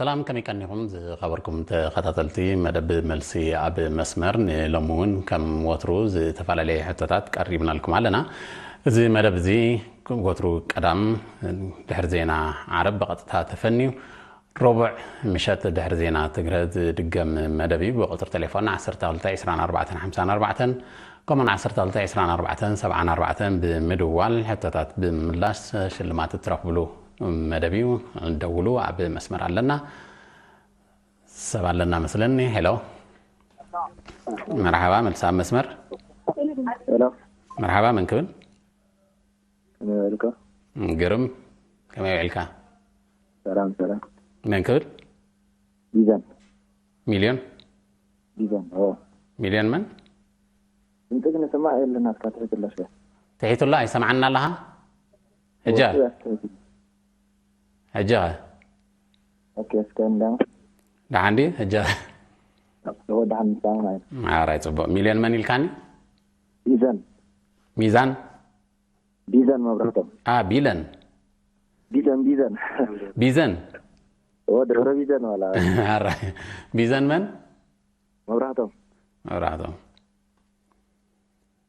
ሰላም፣ ከመይ ቀኒኹም ዝኸበርኩም ተኸታተልቲ መደብ መልሲ ኣብ መስመር? ንሎሚ እውን ከም ወትሩ ዝተፈላለየ ሕቶታት ቀሪብናልኩም ኣለና። እዚ መደብ እዚ ወትሩ ቀዳም ድሕሪ ዜና ዓረብ ብቐጥታ ተፈንዩ፣ ረቡዕ ምሸት ድሕሪ ዜና ትግረ ዝድገም መደብ እዩ። ብቁፅሪ ቴሌፎን ዓሰርተ ክልተ ዕስራን ኣርባዕተን ሓምሳን ኣርባዕተን ከምኡን ዓሰርተ ክልተ ዕስራን ኣርባዕተን ሰብዓን ኣርባዕተን ብምድዋል ሕቶታት ብምምላሽ ሽልማት እትረኽብሉ መደብ እዩ። ደውሉ፣ ኣብ መስመር ኣለና። ሰብ ኣለና መስለኒ። ሄሎ፣ መርሓባ፣ መልሲ ኣብ መስመር። ሄሎ፣ መርሓባ፣ መን ክብል? ከመይ ውዒልካ? ግርም፣ ከመይ ውዒልካ? ሰላም ሰላም። መን ክብል? ቢዘን ሚልዮን? ቢዘን። ኦ፣ ሚልዮን መን? ድምፂ ግን ይስማዕ የለን። ናትካ ትሕት ኣለሽ። ትሒቱላ ኣይሰምዓና ኣለኻ? ሕጂ? ሕጂ ኸ? ኦኬ፣ እስከ እንዳ ደሓን ድዩ? ሕጂ ኸ? ወደ ሓምሳ ማለት። ኣራይ፣ ፅቡቅ። ሚልዮን መን ኢልካኒ? ቢዘን ሚዛን? ቢዘን መብራህቶም። አ፣ ቢለን? ቢዘን ቢዘን ቢዘን? ኦ፣ ደብረ ቢዘን ዋላ ኣራይ። ቢዘን መን? መብራህቶም። መብራህቶም።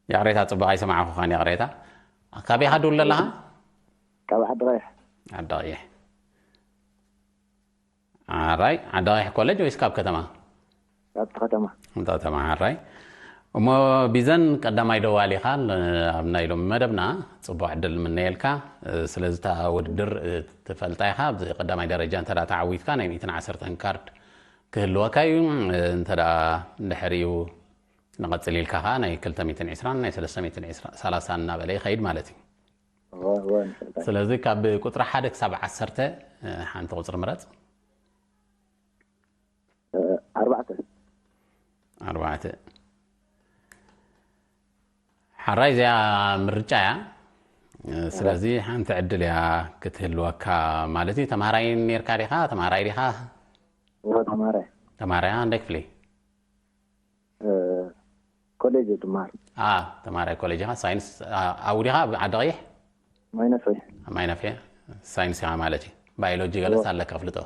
ይቕሬታ፣ ፅቡቕ ኣይሰማዕኹኻን፣ ይቕሬታ። ካበይ ኢኻ ትድውል ዘለኻ? ካብ ዓዲ ቀይሕ። ዓዲ ቀይሕ። ኣራይ፣ ዓዲ ቀይሕ ኮሌጅ ወይስ ካብ ከተማ? ካብቲ ከተማ። እንተ ከተማ፣ ኣራይ። እሞ ቢዘን፣ ቀዳማይ ደዋሊ ኢኻ ን-፣ ኣብ ናይ ሎሚ መደብና። ፅቡቕ ዕድል ንምነየልካ። ስለዚ እታ ውድድር ትፈልጣ ኢኻ። ኣብዚ ቀዳማይ ደረጃ እንተ ደኣ ተዓዊትካ ናይ ሚእትን ዓሰርተን ካርድ ክህልወካ እዩ። እንተ ደኣ ድሕሪኡ ንቐጽል ኢልካ ኸዓ ናይ ክልተ ሚእትን ዕስራን ናይ ሰለስተ ሚእትን ሰላሳን እናበለ ይኸይድ ማለት እዩ። እወ፣ እወ፣ ንፈልጣ። ስለዚ ካብ ቁጽሪ ሓደ ክሳብ ዓሰርተ፣ እ፣ ሓንቲ ቁጽሪ ምረጽ። እ፣ ኣርባዕተ። ኣርባዕተ። ሓራይ፣ እዚኣ ምርጫ እያ። እ፣ ስለዚ ሓንቲ ዕድል እያ ክትህልወካ ማለት እዩ። ተምሃራይ ኔርካ ዲኻ? ተምሃራይ ዲኻ? እወ፣ ተምሃራይ። ተምሃራይ፣ አ፣ እንደ ክፍሊ? እ፣ ኮሌጅ እየ ዝመሃር። አ፣ ተምሃራይ ኮሌጅ ኢኻ። ሳይንስ፣ አ፣ ኣብኡ ዲኻ? ኣብ ዓዲ ቀይሕ? ማይ ነፍሒ። ኣብ ማይ ነፍሒ? ሳይንስ ኢኻ ማለት እዩ። ባዮሎጂ ገለ እወ። ኣለካ ኣፍልጦ?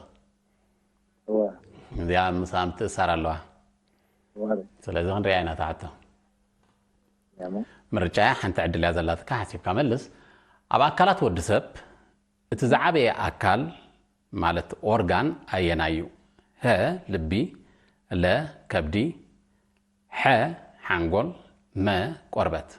እወ። እዚኣ ምሳኣ ምትእሳር ኣለዋ። እወ። ስለዚ ክንሪኣ ኢና እታ ሕቶ። ያሞ። ምርጫ እያ፣ ሓንቲ ዕድል እያ ዘላትካ፣ ሓሲብካ መልስ። ኣብ ኣካላት ወዲ ሰብ እቲ ዝዓበየ ኣካል ማለት ኦርጋን ኣየናይ እዩ? ሀ፣ ልቢ፣ ለ፣ ከብዲ፣ ሐ፣ ሓንጎል፣ መ፣ ቆርበት።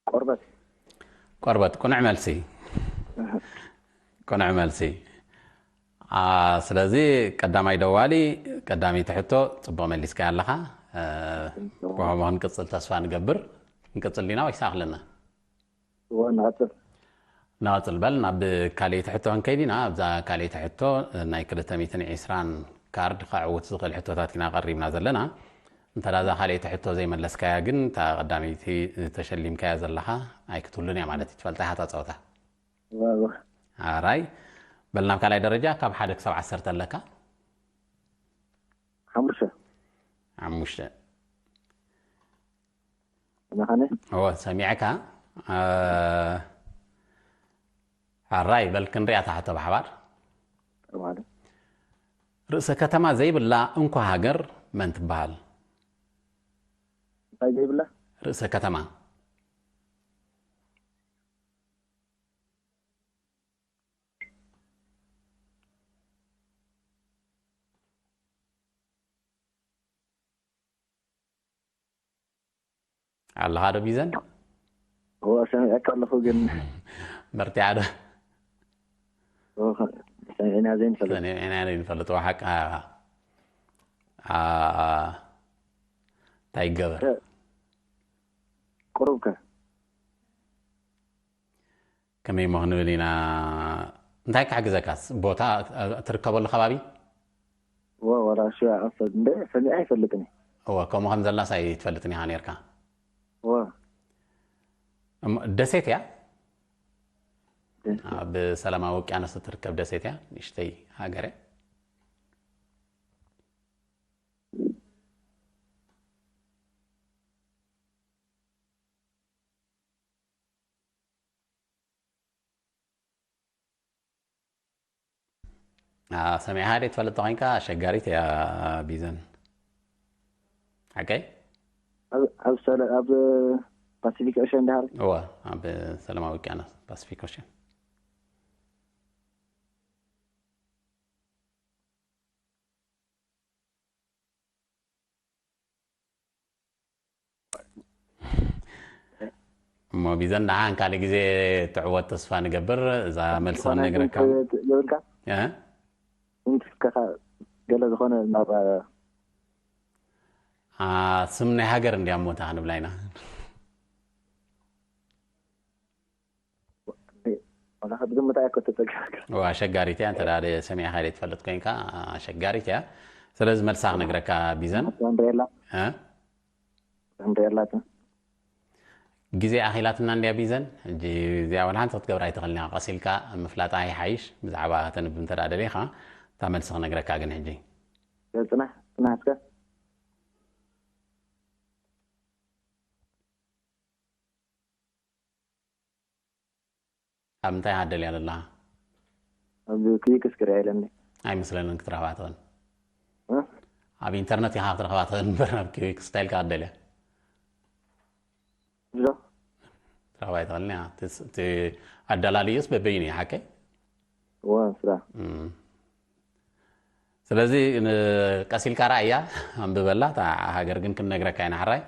ቆርበት። ቆርበት፣ ቅኑዕ መልሲ። ቅኑዕ መልሲ። አ፣ ስለዚ ቀዳማይ ደዋሊ፣ ቀዳመይቲ ሕቶ ጽቡቕ መሊስካ ኣለኻ። እ፣ ብኸምኡ ክንቅጽል ተስፋ ንገብር። ክንቅጽል ዲና ወይስ ኣኽለና? እወ፣ ንቐጽል። ንቐጽል በል፣ ናብ ካልኣይቲ ሕቶ ክንከይድ ኢና። ኣብዛ ካልኣይቲ ሕቶ ናይ ክልተ ሚእትን ዕስራን ካርድ ከዕውት ዝኽእል ሕቶታት ኢና ቀሪብና ዘለና። እንተ እዛ ካልኣይቲ ሕቶ ዘይመለስካያ ግን፣ እታ ቀዳመይቲ ተሸሊምካያ ዘለኻ ኣይክትህሉን እያ ማለት እዩ። ትፈልጣ ኢኻ እታ ጸወታ። እወ፣ እወ። ኣራይ፣ በል ናብ ካልኣይ ደረጃ ካብ ሓደ ክሳብ ዓሰርተ ኣለካ? ሓሙሽተ። ሓሙሽተ። ናኸነ? እወ፣ ሰሚዐካ። እ፣ ኣራይ፣ በል ክንሪኣ እታ ሕቶ ብሓባር። ማለት? ርእሰ ከተማ ዘይብላ እንኮ ሃገር መን ትበሃል? እንታይ ዘይብላ? ርእሰ ከተማ። ኣለኻ ዶ ቢዘን? እወ፣ ሰሚዐካ ኣለኹ ግን በርቲዓ ዶ? እወ፣ ሰሚዕና ዘይንፈልጥ። ሰሚዕና ዘይንፈልጥ፣ ሓቂ። አ፣ አ፣ እንታይ ይገበር? ቁሩብ ከ? ከመይ እሞ ክንብል ኢና? እንታይ ክሕግዘካስ? ቦታ፣ እ፣ እትርከበሉ ከባቢ? እወ፣ ዋላ እሺ፣ ኣሰብ እንደ ሰሚዐ ኣይፈልጥን እየ። እወ፣ ከምኡ ከም ዘላስ ኣይትፈልጥን ኢኻ ኔርካ? እወ። እሞ ደሴት እያ? ደሴት። ኣብ ሰላማዊ ውቅያኖስ እትርከብ ደሴት እያ፣ ንእሽተይ ሃገር እያ። ሰሚዕኻ ድየ ትፈልጥ ተኾይንካ ኣሸጋሪት እያ ቢዘን። ሓቀይ? ኣብ ሰለ ኣብ ፓሲፊክ ኦሽን ድሃር እወ፣ ኣብ ሰላማዊ ውቅያኖስ ፓሲፊክ ኦሽን። እሞ ቢዘን ንዓን ካልእ ግዜ ትዕወት ተስፋ ንገብር። እዛ መልሲ ክነግረካ ዝብልካ እ? እንስከኻ ገለ ዝኾነ ናብ አ፣ ስም ናይ ሃገር እንዲያ እሞ እታ ክንብላ ኢና። ዋላ ክትግምታ እኮ ተጸገምካ ዋ፣ ኣሸጋሪት እያ። እንተ ደኣ ሰሚዕኻ ዘይትፈልጥ ኮይንካ ኣሸጋሪት እያ። ስለዚ መልሳ ክነግረካ ቢዘን ንሪኤላ እ? ንሪኤላ ግዜ ኣኺላትና እንድያ ቢዘን። ሕጂ እዚኣ ወላ ሓንቲ ክትገብራ ኣይትኽእልን ኢኻ። ቀስ ኢልካ ምፍላጣ ይሓይሽ። ብዛዕባ ከተንብብ እንተ ደኣ ደሊኻ እታ መልሲ ክነግረካ ግን ሕጂ ጽናሕ ጽናሕ እስከ ኣብ ምንታይ ሃደል እያ ዘለኻ? ኣብ ክሊክ እስክሪያ ኢለኒ ኣይመስለንን ክትረኽባ ትኽእል። እ? ኣብ ኢንተርነት ኢኻ ክትረኽባ ትኽእል እምበር ናብ ኪዊክ ስታይል ካደልያ እዞ ክትረኽባ ኣይትኽእልን እያ። እቲ ስ- እቲ ኣደላልዩስ በበይኑ እዩ ሓቀይ? እዋ ስራ እም። ስለዚ ን- ቀስ ኢልካ ራእያ ኣንብበላ። እታ ሃገር ግን ክንነግረካ ኢና። ሕራይ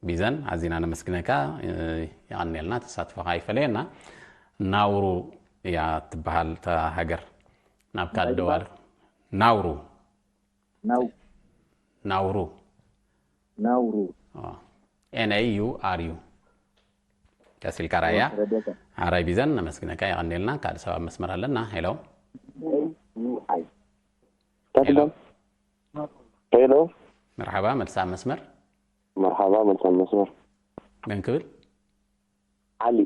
ቢዘን ኣዚና ነመስግነካ። እ፣ የቐንየልና፣ ተሳትፎኻ ይፈለየና። ናውሩ እያ ትበሃል እታ ሃገር። ናብ ካልእ ደዋል ናውሩ ናው ናውሩ ናውሩ ኤን ኤ ዩ ኣር ዩ ቀስ ኢልካ ራእያ። ረደተ ሓራይ ቢዘን ነመስግነካ፣ የቐንየልና። ካልእ ሰብ ኣብ መስመር ኣለና። ሄሎ ሄሎ ሄሎ መርሓባ፣ መልሳ ኣብ መስመር መርሓባ መልሳ መስመር መን ክብል? ዓሊ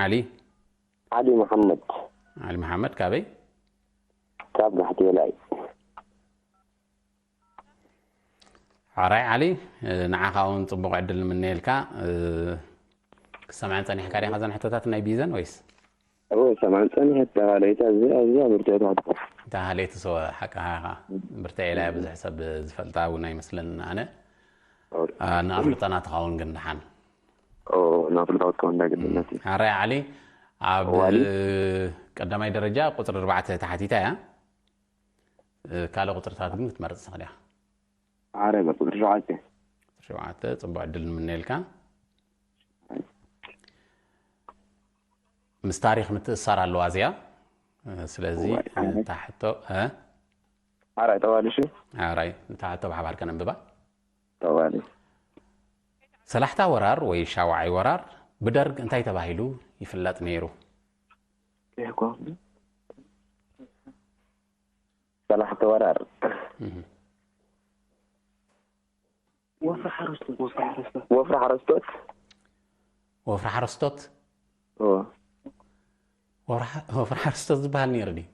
ዓሊ ዓሊ መሓመድ ዓሊ መሓመድ ካበይ? ካብ ጋሕቴላይ ሓራይ ዓሊ፣ ንዓኻ እውን ጽቡቕ ዕድል ንምነየልካ። ክሰምዐን ጸኒሕካ ዲኻ እዘን ሕቶታት ናይ ቢዘን ወይስ? እወ ሰማን ጸኒሐ ተባለይታ እዚኣ እዚኣ ብርትዕት ሕቶ እታ ሃለይቲ ሰወ ሓቅኻ ኢኻ። ብርትዕ ኢላ እያ፣ ብዙሕ ሰብ ዝፈልጣ እውን ኣይመስለንን ኣነ። ንኣፍልጠና ትኸውን ግን ደሓን ናፍልጣ ክትከውን እንዳግድነት እዩ ሓራይ ዓሊ ኣብ ዋሊ? ቀዳማይ ደረጃ ቁፅሪ ኣርባዕተ ተሓቲታ እያ። ካልእ ቁፅርታት ግን ክትመርፅ ትኽእል ኢኻ። ዓረ ቁፅሪ ሸውዓተ ሸውዓተ ጽቡቅ ዕድል ንምነየልካ። ምስ ታሪኽ ምትእሳር ኣለዋ እዚኣ። ስለዚ እዋይ፣ ኣረ። እታ ሕቶ እ? ዓረ ጠዋሊ ሽ ኣራይ እታ ሕቶ ብሓባር ከነንብባ። ጠዋሊ ሰላሕታ ወራር ወይ ሻውዓይ ወራር ብደርግ እንታይ ተባሂሉ ይፍለጥ ነይሩ? ሰላሕቲ ወራር እህ። ወፍሪ ሓረስቶት ወፍሪ ሓረስቶት እዎ። ወፍሪ ሓ- ወፍሪ ሓረስቶት ዝበሃል ነይሩ ድዩ?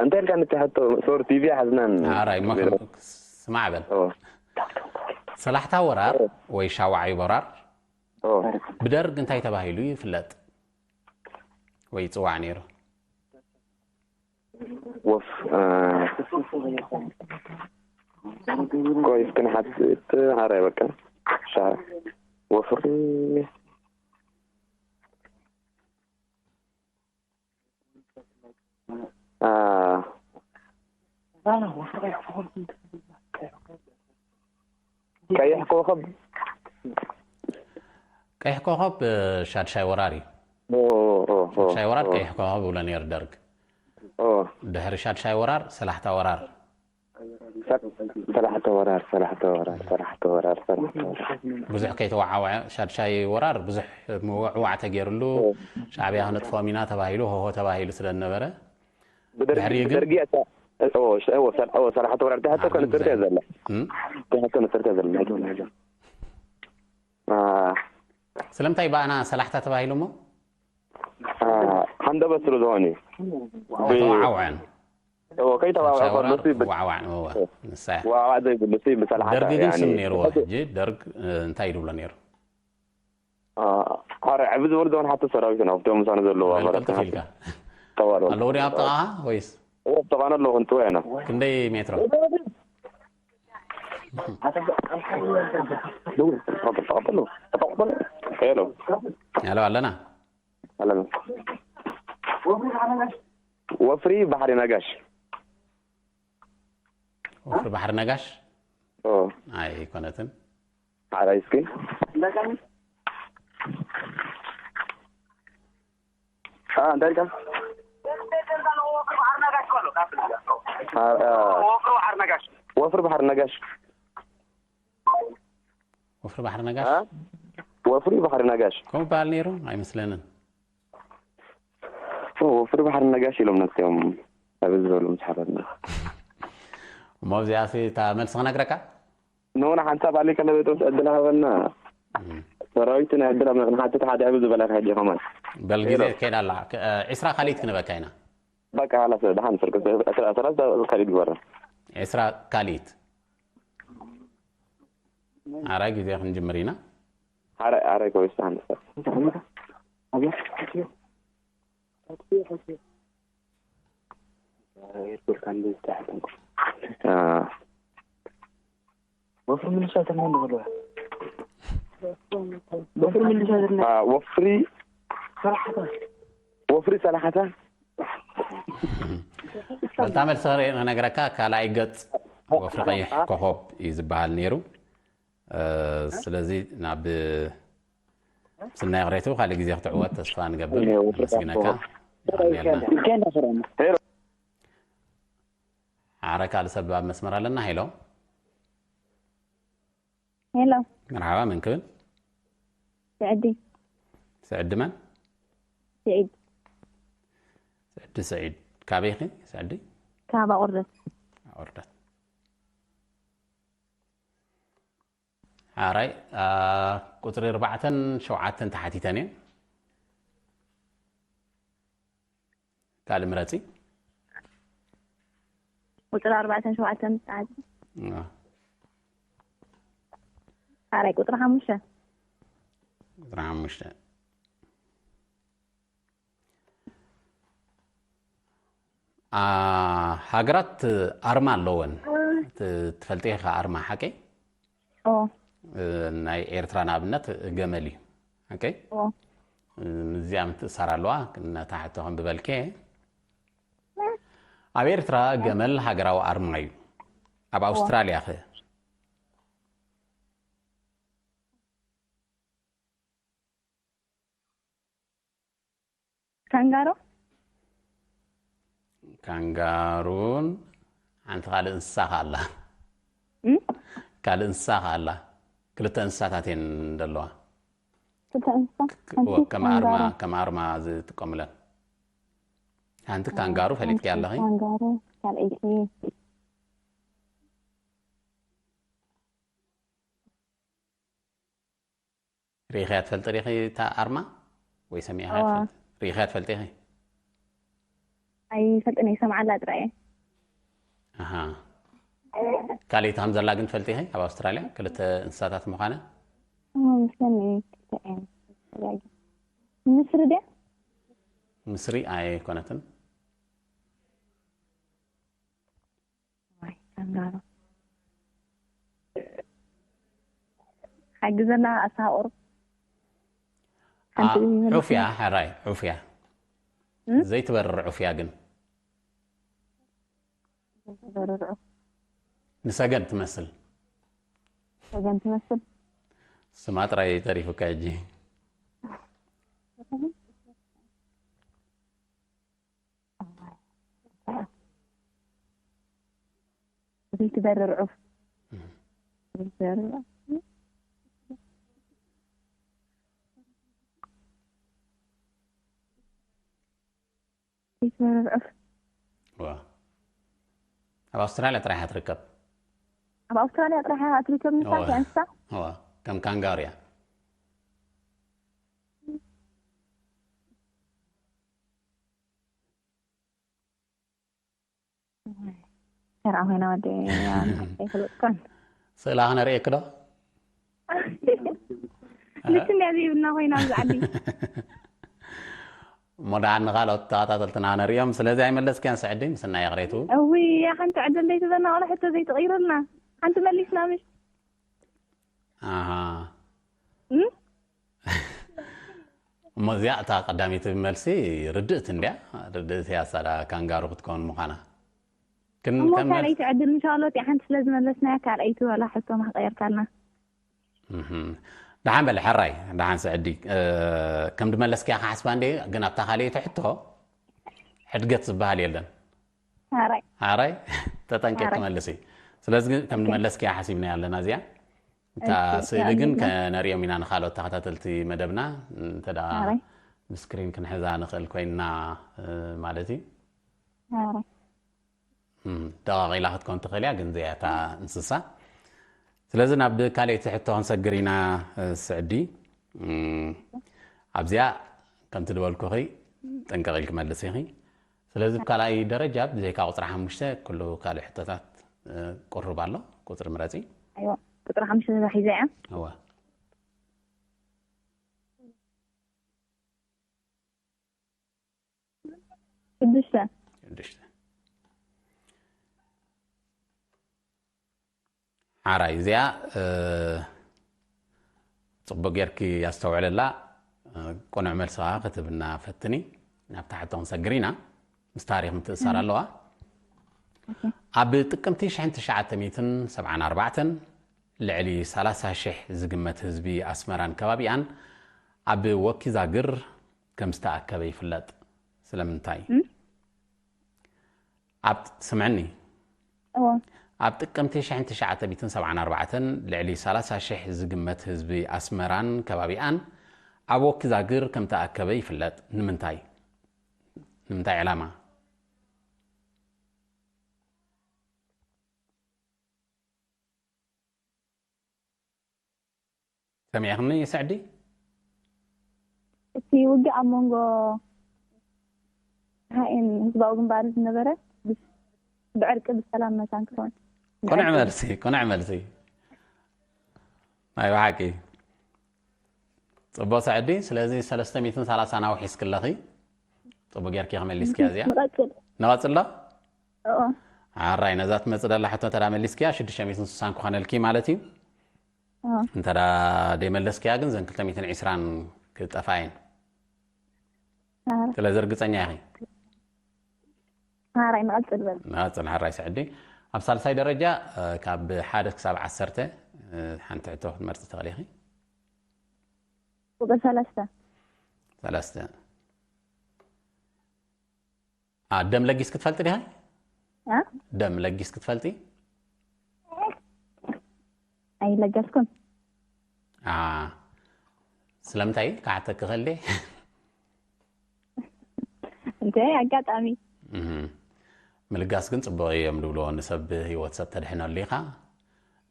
እንታይ ኢልካ ንትሕቶ ሶር ቲቪ ሓዝናን ኣራይ መ- ስማዕ በል። ሰላሕታ ወራር ወይ ሻውዓይ ወራር እዎ። ብደርግ እንታይ ተባሂሉ ይፍለጥ ወይ ይፅዋዕ ነይሩ? ወፍ ቆይ እስኪ ንሓት ሓራይ በቃ ሻ ወፍሪ አ፣ ቀይሕ ኮኸብ ቀይሕ ኮኸብ እ፣ ሻድሻይ ወራር እዩ። ኦ፣ ኦ፣ ኦ፣ ሻድሻይ ወራር ኦ፣ ቀይሕ ኮኸብ ይብሎ ነይሩ ደርግ። ኦ፣ ድሕሪ ሻድሻይ ወራር ሰላሕታ ወራር። ሰላሕተ ወራር ሰላሕተ ወራር ሰላሕተ ወራር ሰላሕተ ወራር ብዙሕ ከይተወዓወዐ ሻድሻይ ወራር ብዙሕ ምውዕዋዕ ተገይሩሉ። ሻዕብያ ክነጥፎም ኢና ተባሂሉ ሆሆ ተባሂሉ ስለ ዝነበረ። ብደርጊ ድሕሪ ግን ብደርጊ ኣታ ኦ ሸ- ኦ ሰል- ኦ ሰላሕተ ወራር ትሕቶ ከነፅርተ ዘላ እም? ትሕቶ ነፅርተ ዘላ ስለምንታይ ብኣና ሰላሕታ ተባሂሉ እሞ? ሓንደበት ስለ ዝኾነ እዩ ተወዓውዐን ኦ ከይተባብዐ ከሎ ሲ ብ- ተወዓዋዕን እወ ንሳ እያ። ዋዕዋዕ ዘይብሉ ሲ ብሰላሓታ ደርግ ግን ስም ያኒ- ነይርዎ። ሕጂ ደርግ እ፣ እንታይ ይብሎ ነይሩ? አ፣ ኣረ ዕብ ዝበሉ ዘውን ሓቶ ሰራዊት ነው ኣብቶም ምሳኑ ዘለዎ በል ኣባላት ቅልጥፍ ኢልካ። ተዋል ኣለዉ ድዮም ኣብ ጥቓኻ ወይስ? እዎ፣ ኣብ ጥቓና ኣለዉ፣ ክንትወ ኢና። ክንደይ ሜትሮ? ሄሎ። ሄሎ፣ ኣለና። ኣለና። ወፍሪ ባሕሪ ነጋሽ። ወፍሪ ባሕሪ ነጋሽ? ኦ። ኣይኮነትን። ሓራይ እስኪ። አ፣ እንታይ ኢልካ? አ፣ አ፣ ወፍሪ ባሕሪ ነጋሽ። ወፍሪ ባሕሪ ነጋሽ። አ? ወፍሪ ባሕሪ ነጋሽ። ከምኡ በሃል ነይሩ? ኣይመስለንን። ኦ፣ ወፍሪ ባሕሪ ነጋሽ ኢሎም ነትዮም። ኣብ ዝበሉ ምስ ሓፈርና። እሞ እዚኣሲ እታ መልሲ ክነግረካ? ንሆነ ሓንሳብ ኣሊ ቀለቤጦስ ዕድል ሃበና። እም። ሰራዊት ናይ ዕድል ሃበና። ክንሓትት ሓደ ኣብ ዝበላ ካይዲ ከማን። በል ግዜ ሄሎ። ከይዳ ኣላ። ከ-፣ እ፣ ዒስራ ካልኢት ክንበካ ኢና። በቃ፣ ሃላስ፣ ደሓን ስርቂ፣ ሰላሳ ካልኢት ግበራ። ዒስራ ካልኢት። ኣራይ ግዜ ክንጅምር ኢና። ኣራይ፣ ኣራይ ከወይስ ደሓን ስርቂ። አ። ወፍሪ ምልሻ ተመን ብሎ። ወፍሪ ምልሻ ተመን። አ፣ ወፍሪ ሰላሓታ። ወፍሪ ሰላሓታ። ካልታ መልሲ ክነግረካ፣ ካልኣይ ገጽ ወፍሪ ቀይሕ ኮኾብ እዩ ዝበሃል ነይሩ። እ፣ ስለዚ ናብ ስናይ ቅሬቱ ካልእ ግዜ ክትዕወት ተስፋ ንገብር። ነመስግነካ። የቐንየልና። ሓረ ካልእ ሰብ ኣብ መስመር ኣለና። ሄሎ። ሄሎ። መርሓባ፣ መን ክብል? ስዕዲ። ስዕዲ መን? ስዒድ። ስዕዲ ስዒድ። ካበይ ኢኺ ስዕዲ? ካብ ኣቑርደት። ኣቑርደት። ሓራይ፣ አ፣ ቁጽሪ ኣርባዕተን ሸውዓተን ተሓቲተን እየን። ካልእ ምረጺ። ቁጽሪ ኣርባዕተን ሸውዓተን ተሓቲተን። አ። ሓራይ ቁጽሪ ሓሙሽተ። ቁጽሪ ሓሙሽተ። አ፣ ሃገራት ኣርማ ኣለወን። ት-፣ ትፈልጢ ኢኻ ኣርማ ሓቀይ? ኦ። እ፣ ናይ ኤርትራ ንኣብነት ገመል እዩ። ኦኬ? ኦ። እ፣ እዚኣ ምትእሳር ኣለዋ። ነታ ሕቶ ከንብበልኪ። ኣብ ኤርትራ ገመል ሃገራዊ ኣርማ እዩ። ኣብ ኣውስትራልያ ኸ? ካንጋሮ? ካንጋሩን ሓንቲ ካልእ እንስሳ ከ ኣላ። እም? ካልእ እንስሳ ከ ኣላ። ክልተ እንስሳታት እየን ዘለዋ። ክልተ እንስሳ? ክ-፣ ሓንቲ ወ-፣ ከም ኣርማ፣ ካንጋሮ። ከም ኣርማ ዝጥቀሙለን። ሓንቲ ካንጋሩ ፈሊጥኪ ሓንቲ ኣለኺ? ካንጋሮ፣ ካልኣይቲ። ርኢኽያ ትፈልጢ ዲኺ እታ ኣርማ? ወይ ሰሚዕኽያ እዋ። ትፈልጢ? ርኢኽያ ትፈልጢ ኢኺ? ኣይፈልጥን እየ፣ ይሰምዓላ ጥራይ እየ። ኣሃ። ካልኣይቲ ከም ዘላ ግን ትፈልጢ ኢኺ? ኣብ ኣውስትራልያ ክልተ እንስሳታት ምዃነን? እዋ፣ ምስለኒ ክልተ እየን። ምስሪ ድያ? ምስሪ ኣይኮነትን። ዋይ፣ ካንጋሮ። ሓግዘና ኣሳቆር። አ፣ ሓንቲ ይመልስ። ዑፍ እያ፣ ሕራይ፣ ዑፍ እያ። እም? ዘይትበርር ዑፍ እያ ግን። ዘይትበርር ዑፍ። ንሰገን ትመስል። ሰገን ትመስል። ስማ ጥራይ ተሪፉካ ሕጂ። ዘይትበርር ዑፍ። ዘይትበርር ዑፍ። ዘይትበርር ዑፍ። ዋ። ኣብ ኣውስትራልያ ጥራሕ እያ ትርከብ። ኣብ ኣውስትራልያ ጥራሕ እያ ትርከብ፣ ንሳ ዋ። እያ እንስሳ? ዋ። ከም ካንጋሩ እያ። ተራ ኮይና ወዲ ኣይፈልጥካን። ስእላ ክነርእየኪ ዶ? ልክን እያ ዘይብልና ኮይና ኣብዚ ዓዲ። እሞ ደኣ ንኻልኦት ተኸታተልትና ነርእዮም። ስለዚ ኣይመለስክያን ስዕዲ፣ ምስናይ ይቕሬቱ። እውይ፣ ያ ሓንቲ ዕድል ዘይትበና ዋላ ሕቶ ዘይትቕይሩልና። ሓንቲ መሊስና ምሽ? ኣሃ። እም? እሞ እዚኣ እታ ቀዳመይቲ መልሲ ርድእቲ እንድያ። ርድእቲ እያ ሳላ ካንጋሩ ክትከውን ምዃና። ግን እሞ ከም መልሲ ካልኣይቲ ዕድል ንሻሎት ሓንቲ ስለ ዝመለስናያ ካልኣይቲ ዋላ ሕቶ ማሕቀየርካልና። እህም። ደሓን በል ሕራይ፣ ደሓን ስዕዲ። እ፣ ከም ድመለስክያ ክሓስባ እንደ፣ ግን ኣብታ ካልኣይቲ ሕቶ ሕድገት ዝበሃል የለን። ሓራይ። ሓራይ ተጠንቀቅ ሓራይ። ክመልስ እዩ። ስለዚ ግን ከም ድመለስክያ ሓሲብና ኣለና እዚኣ። እታ እሺ፣ ስእሊ ግን ይኣምና። ከነርእዮም ኢና ንኻልኦት ተኸታተልቲ መደብና። እንተ ደኣ ሓራይ። ብስክሪን ክንሕዛ ንኽእል ኮይንና፣ እ፣ ማለት እዩ። ሓራይ። እም፣ ደቓቕ ኢላ ክትከውን ትኽእል እያ፣ ግን እዚኣ እታ እንስሳ። ስለዚ ናብ ካልኣይቲ ሕቶ ክንሰግር ኢና፣ እ፣ ስዕዲ። እም፣ ኣብዚኣ ከምቲ ዝበልኩኺ ጥንቅቕ ኢልኪ መልሲ ኢኺ። ስለዚ ብካልኣይ ደረጃ ብዘይካ ቁፅሪ ሓሙሽተ ኩሉ ካልእ ሕቶታት፣ እ፣ ቁሩብ ኣሎ። ቁፅሪ ምረፂ። ኣይዋ፣ ቁፅሪ ሓሙሽተ ተታሒዛ እያ። እወ። ሽዱሽተ። ሽዱሽተ። ሓራይ እዚኣ፣ እ፣ ጽቡቅ ጌርኪ ኣስተውዕለላ። እ፣ ቅኑዕ መልሲ ከኣ ክትብና ፈትኒ። ናብታ ሕቶ ክንሰግር ኢና። ምስ ታሪኽ ምትእሳር ኣለዋ። ኣብ ጥቅምቲ ሽሕን ትሽዓተ ሚእትን ሰብዓን ኣርባዕተን ልዕሊ ሰላሳ ሽሕ ዝግመት ህዝቢ ኣስመራን ከባቢኣን ኣብ ወኪዛግር ከም ዝተኣከበ ይፍለጥ። ስለምንታይ? እም? ኣብ፣ ስምዕኒ። እዎ። ኣብ ጥቅምቲ ሽሕን ትሽዓተ ሚእትን ሰብዓን ኣርባዕተን ልዕሊ ሰላሳ ሽሕ ዝግመት ህዝቢ ኣስመራን ከባቢኣን ኣብ ወኪዛግር ከም ተኣከበ ይፍለጥ። ንምንታይ? ንምንታይ ዕላማ? ሰሚዕኽኒ ስዕዲ? እቲ ውግእ ኣብ መንጎ ሃኤን ህዝባዊ ግንባር ዝነበረ ብ-፣ ብዕርቂ ብሰላም መታን ክኸውን። ቅኑዕ መልሲ፣ ቅኑዕ መልሲ። ናይ ብሓቂ። ጽቡቕ ስዕዲ፣ ስለዚ ሰለስተ ሚእትን ሰላሳን ኣውሒስኪ ኣለኺ። ጽቡቕ ጌርኪ ከመሊስኪያ እዚኣ። ንቐጽል። ንቐጽሎ? እዎ። ሓራይ፣ ነዛ ትመጽእ ደላ ሕቶ እንተ ደኣ መሊስኪያ ሽዱሽተ ሚእትን ስሳን ክኾነልኪ ማለት እዩ። እዎ። እንተ ደኣ ደይመለስኪያ ግን ዘን ክልተ ሚእትን ዕስራን ክጠፍኣ እየን። ሓራይ። ስለዚ ርግጸኛ ኢኺ? ሓራይ ንቐጽል በል። ንቐጽል ሓራይ ስዕዲ። ኣብ ሳልሳይ ደረጃ፣ እ፣ ካብ ሓደ ክሳብ ዓሰርተ፣ እ፣ ሓንቲ ሕቶ ክትመርጺ ትኽእሊ ኢኺ። ቁጽሪ ሰለስተ። ሰለስተ። ኣ፣ ደም ለጊስ ክትፈልጢ ዲኻ? እ? ደም ለጊስ ክትፈልጢ? ኣይለገስኩን። ኣ፣ ስለምንታይ ክሓተኪ ክእል ድየ? እንተ ኣጋጣሚ። እህ። ምልጋስ ግን ጽቡቕ እዮም ዝብልዎ፣ ንሰብ ህይወት ሰብ ተድሕነሉ ኢኻ።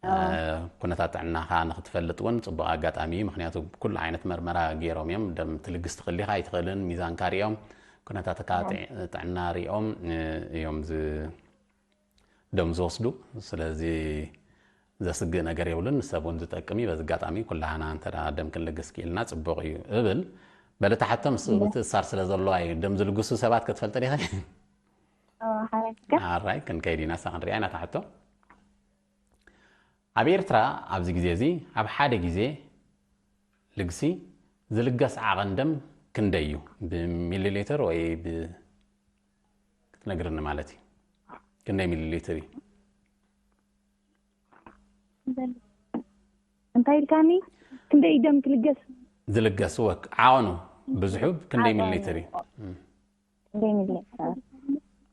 ኣዎ። እ፣ ኩነታት ጥዕናኻ ንኽትፈልጥ እውን ጽቡቕ ኣጋጣሚ እዩ። ምኽንያቱ ኩሉ ዓይነት መርመራ ገይሮም እዮም። ደም ትልግስ ትኽእል ኢኻ ኣይትኽእልን፣ ሚዛንካ ሪኦም፣ ኩነታትካ ኣዎ። ጥዕ-፣ ጥዕና ሪኦም፣ እ፣ እዮም ዝ-፣ ደም ዝወስዱ። ስለዚ ዘስግእ ነገር የብሉን፣ ንሰብ እውን ዝጠቅም እዩ። በዚ ኣጋጣሚ ኩላህና እንተ ደኣ ደም ክንልግስ ክኢልና ጽቡቕ እዩ እብል። በል እታ ሕቶ ምስ እወ። ምትእስሳር ስለ ዘለዋ እዩ። ደም ዝልግሱ ሰባት ክትፈልጢ ዲኺ? ኣዎ፣ ሓራይ። ኣራይ፣ ክንከይድ ኢና፣ እሳ ክንሪኣ ኢና እታ ሕቶ። ኣብ ኤርትራ ኣብዚ ግዜ እዚ ኣብ ሓደ ግዜ ልግሲ ዝልገስ ዓቐን ደም ክንደይ እዩ? ብሚሊ ሊትር ወይ ብ-፣ ክትነግርኒ ማለት እዩ። ክንደይ ሚሊ ሊትር እዩ? እንታይ ኢልካኒ? ክንደይ ደም ክልገስ? ዝልገስ ወክ-፣ ዓቐኑ ብዝሑ ክንደይ ሚሊ ሊትር እዩ? ክንደይ ሚሊ ሊትር?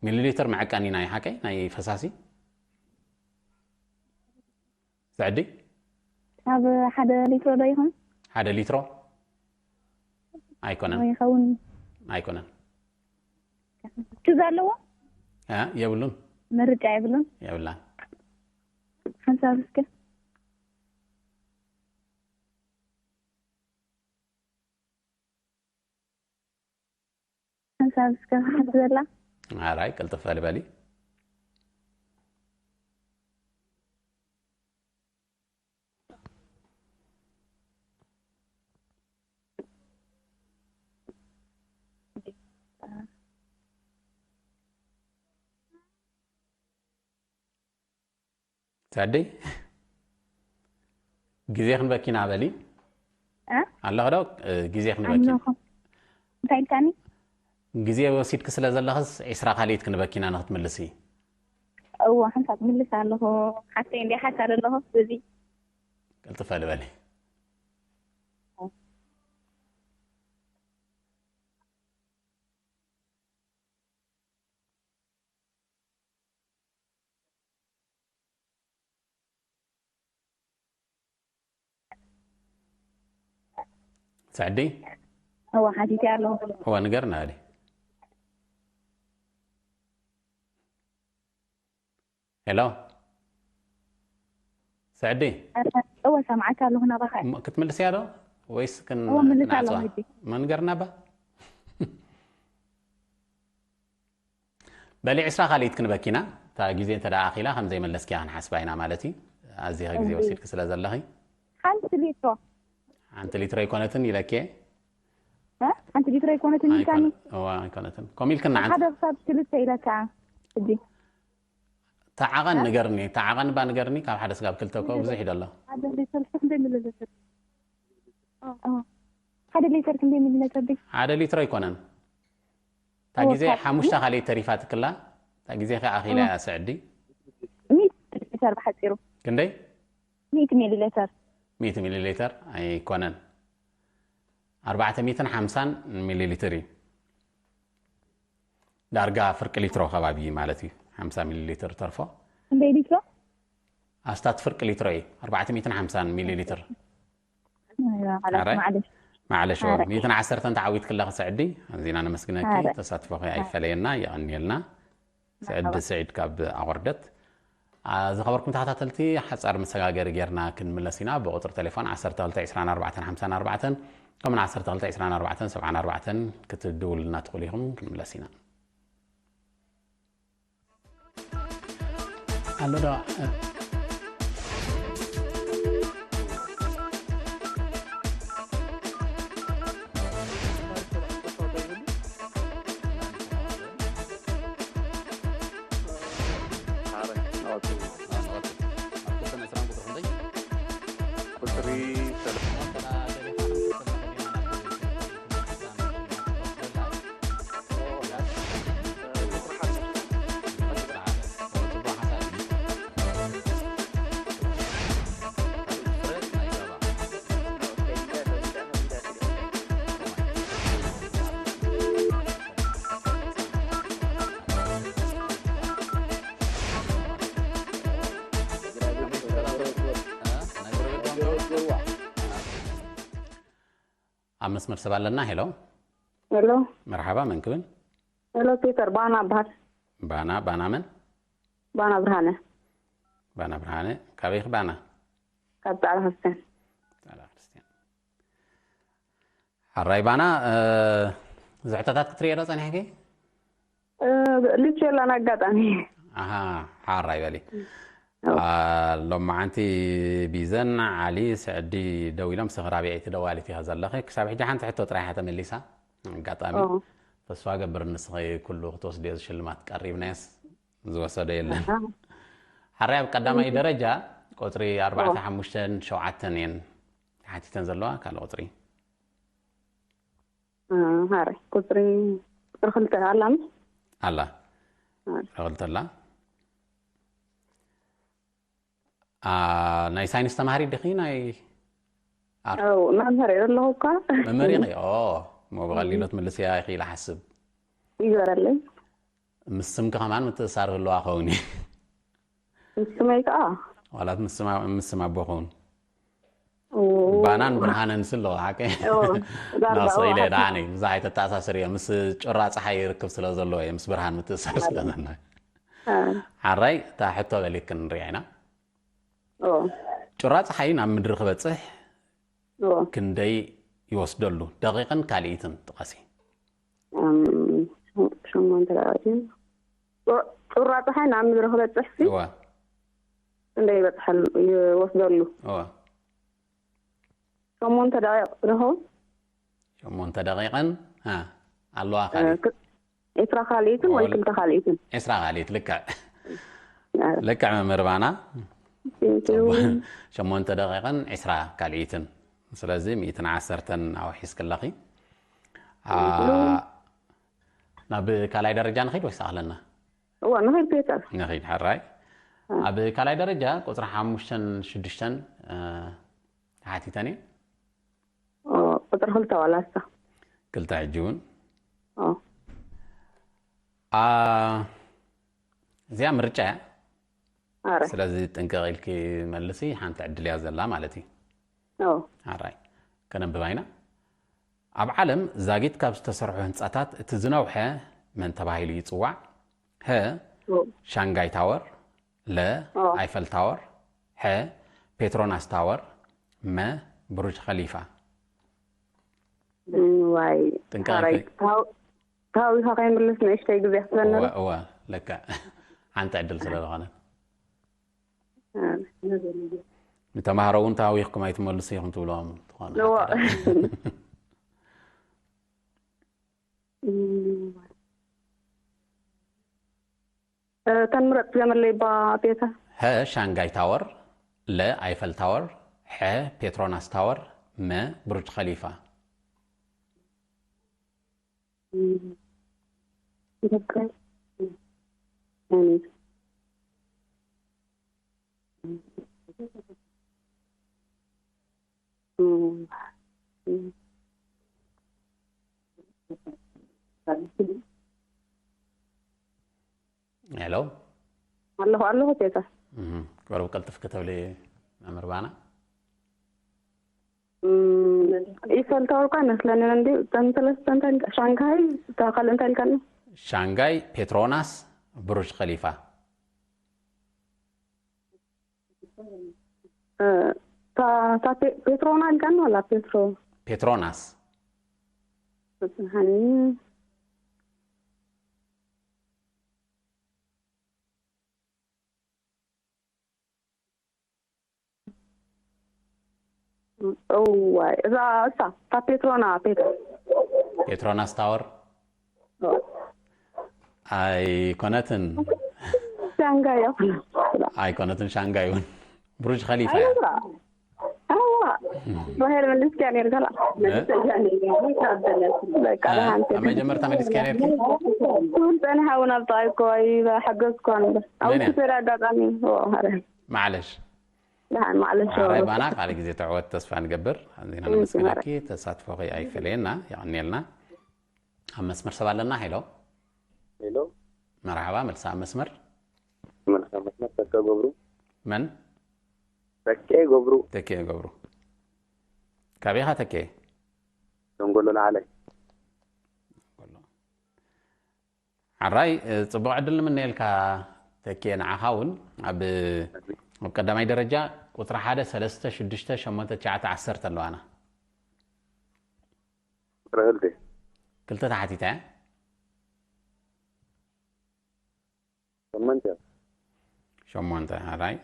ሚሊ ሊትር መዐቀኒ ናይ ሓቀይ ናይ ፈሳሲ? ስዕዲ? ኣብ ሓደ ሊትሮ ዶ ይኾን? ሓደ ሊትሮ? ኣይኮነን። ወይ ይኸውን? ኣይኮነን። ቹዝ ኣለዎ? እ፣ የብሉን። ምርጫ የብሉን? የብላን። ሓንሳብ እስከ። ሓንሳብ እስከ ሓንቲ ዘላ። ኣራይ፣ ቅልጥፍ በሊ በሊ። ታደይ፣ ግዜ ክንበኪና በሊ። እ? ኣለኹ ዶ? እ፣ ግዜ ክንበኪና። ኣለኹ። እንታይ ኢልካኒ? ግዜ ወሲድኪ ስለ ዘለኽስ ዒስራ ካልኢት ክንበኪና ንክትምልሲ። እዋ፣ ሓንሳብ ምልስ ኣለኹ። ሓፍተይ እንዲያ ሓሳድ ኣለኹ። እዚ ቅልጥፈ ልበሊ። ሰዕዲ፣ እዋ፣ ሓቲተ ኣለኹ። እዋ ንገርና ኣሊ። ሄሎ ሰዕዲ፣ እዋ፣ ሰምዓካ ኣለኹ። ናባኻ እሞ ክትምልስያ ዶ ወይስ ክን እዋ፣ ምልስ ኣለኹ ክንዓጽዋ? ሕጂ። መንገርና ባ በሊ ዒስራ ካልኢት ክንበኪና። እታ ግዜ እንተ ደኣ ኣኺላ ከም ዘይመለስኪያ ክንሓስባ ኢና ማለት እዩ። ኣዚኺ ግዜ እንዴ? ወሲድኪ ስለ ዘለኺ። ሓንቲ ሊትሮ ሓንቲ ሊትሮ ኣይኮነትን ኢለኪ። እ? ሓንቲ ሊትሮ ኣይኮነትን ኢልካኒ? ኣይኮነ-፣ እዋ፣ ኣይኮነትን። ኮም ኢልክና ሓንቲ። ሓደ ክሳብ ክልተ ኢለካ። ሕጂ ተዓቐን ንገርኒ፣ ተዓቐን ባ ንገርኒ። ካብ ሓደ ስጋብ ክልተ እኮ ብዙሕ እዩ ደሎ። ሓደ ሊትር ክንደይ ሚሊ ሊትር? ኦ፣ ኦ። ሓደ ሊትር ክንደይ ሚሊ ሊትር ድዩ? ሓደ ሊትሮ ኣይኮነን። እታ እወ፣ ግዜ ካብ ሓሙሽተ ካልኢት ተሪፋትክላ። እታ ግዜ ከ ኣኺላ እወ። እያ ሰዕዲ። ሚእቲ ሚሊ ሊትር ብሓፂሩ። ክንደይ? ሚእቲ ሚሊ ሊትር። ሚእቲ ሚሊ ሊትር ኣይኮነን። ኣርባዕተ ሚእትን ሓምሳን ሚሊ ሊትር እዩ። ዳርጋ ፍርቂ ሊትሮ ከባቢ ማለት እዩ። ሓምሳ ሚሊ ሊትር ተርፎ። ክንደይ ሊትሮ? ኣስታት ፍርቂ ሊትሮ እዩ። ኣርባዕተ ሚእትን ሓምሳን ሚሊ ሊትር። ኣይዋ፣ ሓላፍ ኣረ? ማዕለሽ። ማዕለሽ ኣረ። ሚእትን ዓሰርተን ተዓዊትክላ ክሰዕዲ፣ ኣዚና ነመስግነኪ። ኣረ። ተሳትፎኺ ኣይፈለየና፣ የቐንየልና። ሰዕዲ መርሓባ። ስዒድ ካብ ኣቑርደት። ኣ፣ ዝኸበርኩም ተኸታተልቲ፣ ሓጻር መሰጋገሪ ጌርና ክንምለስ ኢና። ብቁጽሪ ቴሌፎን ዓሰርተ ክልተ ዕስራን ኣርባዕተን ሓምሳን ኣርባዕተን፣ ከምኡውን ዓሰርተ ክልተ ዕስራን ኣርባዕተን ሰብዓን ኣርባዕተን ክትድውሉልና ትኽእሉ ኢኹም። ክንምለስ ኢና። ኣሎ ዶ? ቁጽሪ ኣብ መስመር ሰብ ኣለና። ሄሎ። ሄሎ። መርሓባ፣ መን ክብል? ሄሎ፣ ፒተር፣ ባና እበሃል። ባና፣ ባና መን? ባና ብርሃነ። ባና ብርሃነ። ካበይ ኢኺ ባና? ካብ ጻዕዳ ክርስትያን። ጻዕዳ ክርስትያን። ሓራይ ባና፣ እ፣ ዝሕተታት ክትርእየ ዶ ጸኒሕኪ? እ፣ ልጅ የላን ኣጋጣሚ። ኣሃ፣ ሓራይ በሊ። ኦ። አ፣ ሎማዓንቲ ቢዘን ዓሊ ስዕዲ ደው ኢሎም፣ ስኺ ራብዐይቲ ደዋሊት ኢኻ ዘለኺ። ክሳብ ሕጂ ሓንቲ ሕቶ ጥራይ እያ ተመሊሳ። ኣጋጣሚ ኦ። ተስፋ ገብር ንስኺ ኩሉ ክትወስድዮ ሽልማት ቀሪብናዮስ ዝወሰዶ የለን። ኣሃ። ሓራይ ኣብ ቀዳማይ ደረጃ ቁጽሪ ኣርባዕተ፣ ኦ። ሓሙሽተን ሸውዓተን እየን ተሓቲተን ዘለዋ፣ ካልእ ቁጽሪ። እ፣ ሃረ ቁጽሪ፣ ቁጽሪ ክልተ ኣላ ምስ? ኣላ። ኣላ። ቁጽሪ ክልተ ኣላ። አ፣ ናይ ሳይንስ ተማሃሪ ዲኺ? ናይ ኣር- ኣው፣ መምህር እየ ዘለኹ እኳ። መምህር ኢኺ? ኦ፣ እሞ ብቐሊሉ ትምልስያ ኢኺ ኢለ ሓስብ። ይግበረለይ። ምስ ስምኪ ከማን ምትእሳር ህልዋ ኸውን እዩ። ምስ ስመይ ከኣ? ዋላ ምስ ስማ-፣ ምስ ስም ኣቦ ኸውን። ኦ። ባናን ብርሃነን ስለ ሓቂ። ኦ፣ ዳርጋ፣ ናስቕ ኦ፣ ኢለ ሓቂ። ደኣ ነይ፣ ብዛዕባ ኣይተተኣሳስር እየ። ምስ ጩራ ጸሓይ ይርክብ ስለ ዘለዎ እየ፣ ምስ ብርሃን ምትእሳር ስለ ማለት። ዘለና። አ። ሓራይ፣ እታ ሕቶ በሊ ክንሪኣ ኢና። ኦ። ጩራ ጸሓይ ናብ ምድሪ ክበጽሕ ኦ። ክንደይ ይወስደሉ? ደቂቕን ካልኢትን ጥቐሲ። እም፣ ሸሞንተ ደቂቕ እዩ። ጩ-፣ ጩራ ጸሓይ ናብ ምድሪ ክበጽሕ ሲ? እወ። ክንደይ ይበጽሐሉ፣ ይወስደሉ? እወ። ሸሞንተ ደቂቕ ዝኸውን? ሸሞንተ ደቂቕን፣ አ፣ ኣለዋ እ፣ ካልእ። ክ-፣ ዒስራ ካልኢትን ወይ ወል-፣ ክልተ ካልኢትን? ዒስራ ካልኢት፣ ልክዕ። አ። ልክዕ መምህር ባና። ሸሞንተ ደቂቕን ዕስራ ካልኢትን። ስለዚ ሚእትን ዓሰርተን ኣውሒስክለኺ። ኣ፣ ናብ ካልኣይ ደረጃ ንኺድ ወይስ ኣለና? እዋ ንኸይድ ፔተር። ንኺድ፣ ሕራይ። ኣብ ካልኣይ ደረጃ ቁፅሪ ሓሙሽተን ሽዱሽተን፣ እ፣ ተሓቲተን እየን። ቁፅሪ ክልተ ዋላ እሳ? ክልተ ሕጂ እውን። ኦ፣ ኣ፣ እዚኣ ምርጫ እያ። ኣረ። ስለዚ ጥንቅቕ ኢልኪ መልሲ፣ ሓንቲ ዕድል እያ ዘላ ማለት እዩ። ኦ፣ ኣራይ፣ ከነንብባ ኢና። ኣብ ዓለም ዛጊት ካብ ዝተሰርሑ ህንጻታት እቲ ዝነውሐ መን ተባሂሉ ይጽዋዕ? ሀ፣ ኦ። ሻንጋይ ታወር፣ ለ፣ ኦ። ኣይፈል ታወር፣ ሐ፣ ፔትሮናስ ታወር፣ መ፣ ብሩጅ ኸሊፋ። እም፣ ዋይ። ጥንቃቄ። ኣራይ፣ ታው-፣ ታዊኻ ከይምልስ ንእሽተይ ግዜ ክትበኒ ዶ? እወ፣ እወ፣ ለካ። ሓንቲ ዕድል ስለ ዝኾነ። ኣረ። ንተማሃሮ እውን ታዊኽኩም ኣይትመልሱ ኢኹም ትብሎም ዝኾነ እወ። ሓቂ ዶ? እም፣ እ፣ ተን ምረጥ ገመለይ ባ ቤታ። ሀ፣ ሻንጋይ ታወር፣ ለ፣ ኣይፈል ታወር፣ ሐ፣ ፔትሮናስ ታወር፣ መ፣ ብሩጅ ኸሊፋ። እም፣ ይበቃል። እም፣ እም፣ እም። ሄሎ። ኣለኹ፣ ኣለኹ ቴታ። እም፣ ቁሩብ ቅልጥፍ ክትብሊ መምህር ባና። እም፣ ይፈል ታወር እኳ ይመስለኒ እንዲ፣ እተን ሰለስተ እንታይ ኢልካ? ሻንግሃይ፣ እታ ካልእ እንታይ ኢልካኒ? ሻንጋይ፣ ፔትሮናስ፣ ብሩጅ ኸሊፋ። እ፣ እታ፣ እታ ፔ-፣ ፔትሮና ኢልካኒ ዋላ ፔትሮ? ፔትሮናስ። በጽንሓኒ። እዋይ፣ እዛ፣ እሳ፣ እታ ፔትሮና፣ ፔትሮ። ፔትሮናስ ታወር። ኣይኮነትን። ሻንጋይ እያ። ኣይኮነትን፣ ሻንጋይ እውን። ብሩጅ ኸሊፋ እያ። ኣይዋ። ኣዋ። ብሄር መሊስካ ነይርካ ላ። እ? በቃ፣ እ? ደሓን ኣብ መጀመርታ መሊስካ ነይርኪ? ትብል ጸኒሓ እውን ኣብ ጥቓይ እኮ ኣይሓገዝኳን እምበር። ኣብ መን እያ? ሆስፒታል ኣጋጣሚ። ኦ፣ ኧረ። ማዕለሽ። ደሓን ማዕለሽ። ሓራይ ባና፣ ካልእ ግዜ ትዕወት ተስፋ ንገብር። ኣዚና እም፣ ነመስግነኪ፣ ተሳትፎኺ ኣይፈለየና፣ የቐንየልና። ኣብ መስመር ሰብ ኣለና። ሄሎ። ሄሎ። መርሓባ፣ መልሳ ኣብ መስመር። መልካም መስመር፣ ተከ ገብሩ። መን? ተኬ ገብሩ። ተኬ ገብሩ። ካበይ ኢኻ ተኬ? ደንጎሎ ላዕላይ። ሓራይ፣ እ፣ ጽቡቕ ዕድል ንምነየልካ ተኬ። ንዓኻ እውን ኣብ፣ ኣብ ቀዳማይ ደረጃ ቁጽሪ ሓደ፣ ሰለስተ፣ ሽዱሽተ፣ ሸሞንተ፣ ትሽዓተ፣ ዓሰርተ ኣለዋና። ቁጽሪ ክልተ። ክልተ ተሓቲታ እያ። ሸሞንተ። ሸሞንተ፣ ሓራይ።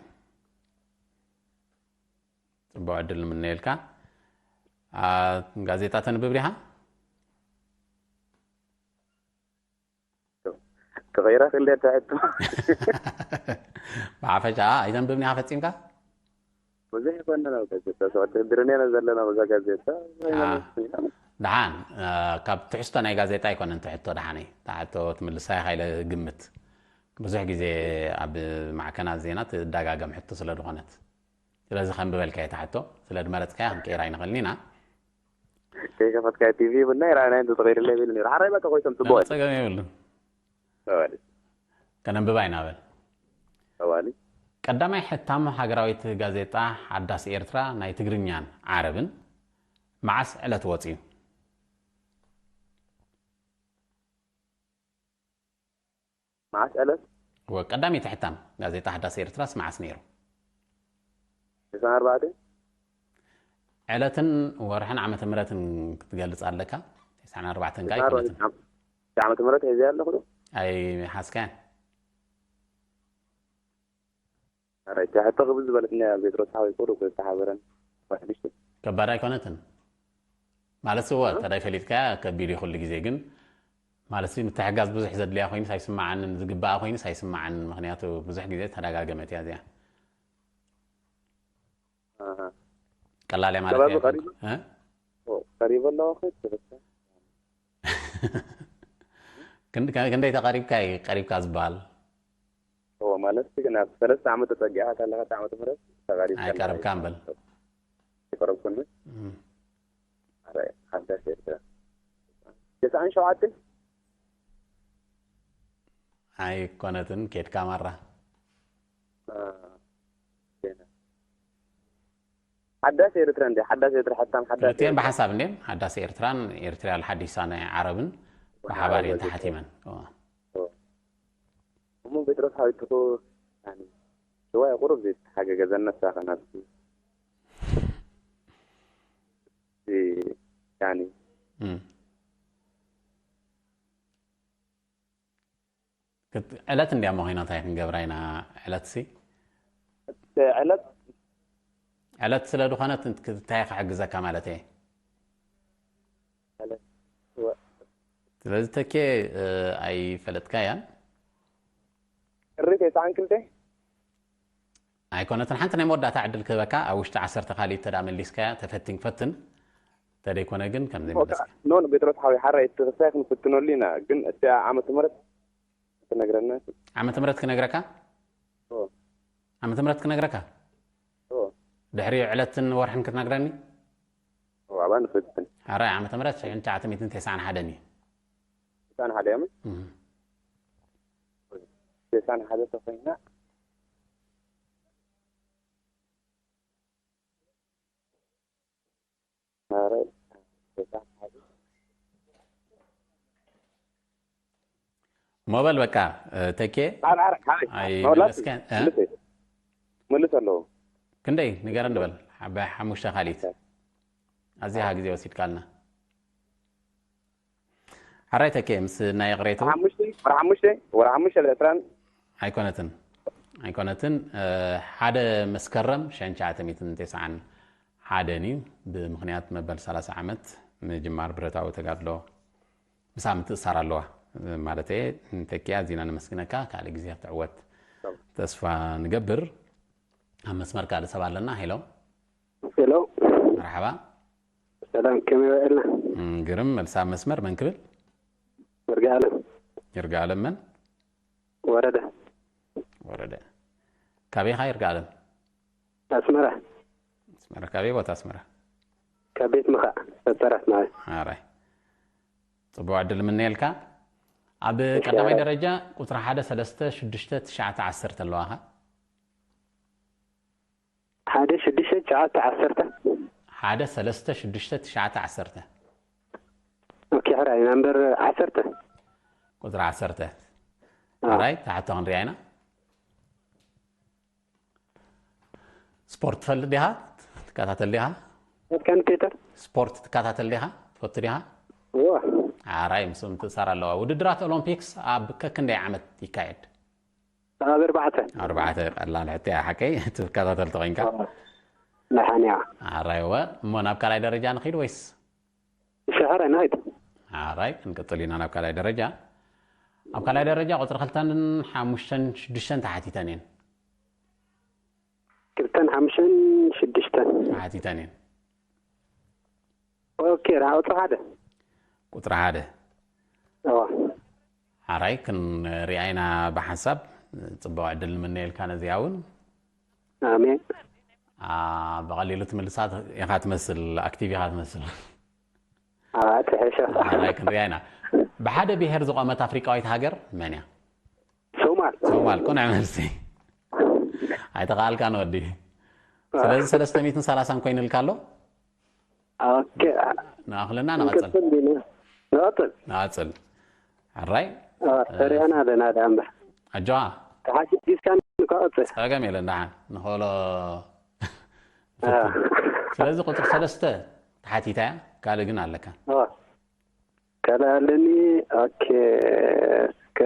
ጽቡቕ ዕድል ንምነየልካ። ኣ፣ ጋዜጣ ተንብብ ዲኻ? ክቐይራ ክእል እየ ሕቶ። ብሓፈሻ ኣይተንብብን ኢኻ ፈጺምካ? ብዙሕ ይኮንና ኣብ ጋዜጣ፣ ሰው ትድርኔ ነው ዘለና በዛ ጋዜጣ። አ። ደሓን፣ እ፣ ካብ ትሕዝቶ ናይ ጋዜጣ ኣይኮነን ትሕቶ ደሓነይ። እታ ሕቶ ትምልሳ ኢኻ ኢለ ግምት። ብዙሕ ግዜ ኣብ ማዕከናት ዜና ትደጋገም ሕቶ ስለ ዝኾነት። ስለዚ ከንብበልካ እየ እታ ሕቶ። ስለ ድመረጽካያ ክንቀይራ ኣይንኽእልን ኢና። ከይከፈትካዮ ቲቪ ይብልና ይረኣናዮ እንተተኸይድለይ ቢሉ ነይሩ። ሓራይ በቃ ኮይቶም ጽቡቕ ምንም እዩ። ጸገም የብሉን። ተባሊ። ከነንብባ ኢና በል። ተባሊ። ቀዳማይ ሕታም ሃገራዊት ጋዜጣ ሓዳስ ኤርትራ ናይ ትግርኛን ዓረብን መዓስ ዕለት ወጺኡ? መዓስ ዕለት? ወ-፣ ቀዳመይቲ ሕታም ጋዜጣ ሓዳስ ኤርትራስ መዓስ ነይሩ? ዕስራን ኣርባዕተን? ዕለትን ወርሕን ዓመተ ምህረትን ክትገልጽ ኣለካ። ተስዓን ኣርባዕተን ከኣ ዕስራን ኣርባዕተን ኣይኮነትን። ዓም-፣ ዓመተ ምህረት ሒዘ ኣለኹ ዶ? ኣይሓዝካያን። ኣረ፣ እታ ሕቶ ክብል ዝበለትና ጴጥሮስ ሓወይ ቁሩብ ዝተሓበረን። ዋሕድሽቲ። ከባድ ኣይኮነትን። ማለት እወ፣ ተዳይ ፈሊጥካያ ከቢድ እዩ ኩሉ ግዜ፣ ግን ማለት ምትሕጋዝ ብዙሕ ዘድልያ ኮይኑስ ኣይስማዓንን፣ ዝግባኣ ኮይኑስ ኣይስማዓንን። ምኽንያቱ ብዙሕ ግዜ ተደጋገመት እያ እዚኣ። ቀላል እያ ማለት ከባቢ ኣይኮንኩ ቀሪቡ ቀሪቡ ኣለዋ ኸ ትርታ ክንደይ ተቐሪብካ እዩ ቀሪብካ ዝበሃል እዎ ማለት ግን ኣብ ሰለስተ ዓመት ተጸጊዕካ ከለኻ እቲ ዓመተ ምህረት ተቐሪብካ ኣለኻ ኣይቀረብካ እምበል ይቀረብኩኒ እም። ኣረ ሓዳሽ ኤርትራ ተስዓን ሸውዓተን ኣይኮነትን ኬድካ ማራ አ፣ ዜና። ሓዳስ ኤርትራ እንዲ ሓዳስ ኤርትራ ሓታም ሓዳስ ክልቲኤን ብሓንሳብ እንዲም ሓዳስ ኤርትራን ኤርትራ ሓዲሳ ናይ ዓረብን ብሓባር እየን ተሓቲመን እዎ። እሞ ጴጥሮስ ሓዊትኩ ሽዋ ቁሩብ ዘይተሓገገዘ ነሳ ከናት ያኒ እም። ክት- ዕለት እንዲያ መኾይና እንታይ ክንገብራ ኢና ዕለት ሲ ዕለት ዕለት ስለ ዝኾነት እንታይ ክሕግዘካ ማለት እየ ዕለት ወ- ስለዚ ተኬ እ፣ ኣይፈለጥካ እያን ጥሪ ተስዓን ክልተ ኣይኮነትን ሓንቲ ናይ መወዳእታ ዕድል ክህበካ ኣብ ውሽጢ ዓሰርተ ካልእ ተዳ መሊስካያ ተፈቲን ፈትን ተደይኮነ ግን ከም ዘይመለስካ ኖን ጴጥሮስ ሓዊ ሓራይ ተስፋይ ክንፍትነሉ ኢና ግን እቲ ዓመተ ምህረት ትነግረና ዓመተ ምህረት ክነግረካ ኦ፣ ዓመተ ምህረት ክነግረካ ኦ፣ ድሕሪ ዕለትን ወርሕን ክትነግረኒ ኦ፣ ኣባ ንፍትን ሓራይ ዓመተ ምህረት ሽሕን ትሽዓተ ሚእትን ተስዓን ሓደን እዩ ተስዓን ሓደ እዮም እም። ተስዓን ሓደ ተኮይና ኧረ፣ ተስዓን ሓደ ሞበል በቃ እ፣ ተኬ ሓራይ ሓራይ ኣይ መውላት መለስከ እ? መልስ መልስ ኣለዎ ክንደይ ንገረን ንበል ሓበ ሓሙሽተ ካልኢት ኣዚኻ ግዜ ወሲድካልና ሓራይ ተኬ ምስ ናይ ይቕሬቱ ወርሒ ሓሙሽተ ወርሒ ሓሙሽተ ወርሒ ሓሙሽተ ዕስራን ኣይኮነትን ኣይኮነትን እ፣ ሓደ መስከረም ሽሕን ትሽዓተ ሚእትን ተስዓን ሓደን እዩ ብምኽንያት መበል ሰላሳ ዓመት ምጅማር ብረታዊ ተጋድሎ ምሳ ምትእሳር ኣለዋ ማለት እየ ተኪ ኣዚና ነመስግነካ ካልእ ግዜ ክትዕወት ተስፋ ንገብር ኣብ መስመር ካልእ ሰብ ኣለና ሄሎ ሄሎ መርሓባ ሰላም ከመይ ውዒልና እም፣ ግርም መልሲ ኣብ መስመር መን ክብል ወርጊ ኣለም ይርጋ ኣለም መን ወረደ ወረደ ካበይ ኢኻ ይርጋ ኣለም ኣስመራ ኣስመራ ካበይ ቦታ ኣስመራ ካብ ቤት ምኻእ ፈጠራት ማለት ኣራይ ፅቡቅ ዕድል ምነየልካ ኣብ ቀዳማይ ደረጃ ቁፅሪ ሓደ ሰለስተ ሽዱሽተ ትሽዓተ ዓሰርተ ኣለዋኻ ሓደ ሽዱሽተ ትሽዓተ ዓሰርተ ሓደ ሰለስተ ሽዱሽተ ትሽዓተ ዓሰርተ ኦኬ ሕራይ ናምበር ዓሰርተ ቁፅሪ ዓሰርተ ሕራይ ታሕቶ ክንሪኣ ኢና ስፖርት ትፈልጥ ዲኻ ትከታተል ዲኻ ከን ፔተር ስፖርት ትከታተል ዲኻ ትፈቱ ዲኻ እዎ ኣራይ ምስኡ ምትእሳር ኣለዋ ውድድራት ኦሎምፒክስ ኣብ ከክንደይ ዓመት ይካየድ ኣብ ኣርባዕተ ኣርባዕተ ቀላል ሕቶ እያ ሓቀይ ትከታተል ተኮይንካ ደሓንያ ኣራይ እወ እሞ ናብ ካልኣይ ደረጃ ንኺድ ወይስ ሸሓራይ ንኸይድ ኣራይ ክንቅፅል ኢና ናብ ካልኣይ ደረጃ ኣብ ካልኣይ ደረጃ ቁፅሪ ክልተን ሓሙሽተን ሽዱሽተን ተሓቲተን እየን ክልተን ሓሙሽተን ሽዱሽተን ተሓቲተን እየን ኦኬ ራ ቁፅሪ ሓደ ቁፅሪ ሓደ እዋ ሓራይ ክንሪኣ ኢና ብሓንሳብ ፅቡቅ ዕድል ንምነየልካ ነዚኣ እውን ኣሜን አ፣ ብቐሊሉ ትምልሳ ኢኻ ትመስል ኣክቲቭ ኢኻ ትመስል ኣባ ትሕሸ ሓራይ ክንሪኣ ኢና ብሓደ ብሄር ዝቆመት ኣፍሪቃዊት ሃገር መን እያ ሶማል ሶማል ቁኑዕ መልሲ ኣይተኸኣልካን ወዲ ስለዚ ሰለስተ ሚእትን ሰላሳን ኮይኑልካ ኣሎ ኦኬ ንኣኽልና ንቐፅል ንቀፅል ዲና ንቀፅል ንቐፅል ሕራይ ተሪኣና ኣለና ዳ እምበር ኣጆዋ ተሓጊዝካን ንቀፅል ፀገም የለን ደሓን ንኸሎ ስለዚ ቁፅሪ ሰለስተ ተሓቲታ እያ ካልእ ግን ኣለካ ካልእ ኣለኒ ኦኬ እስከ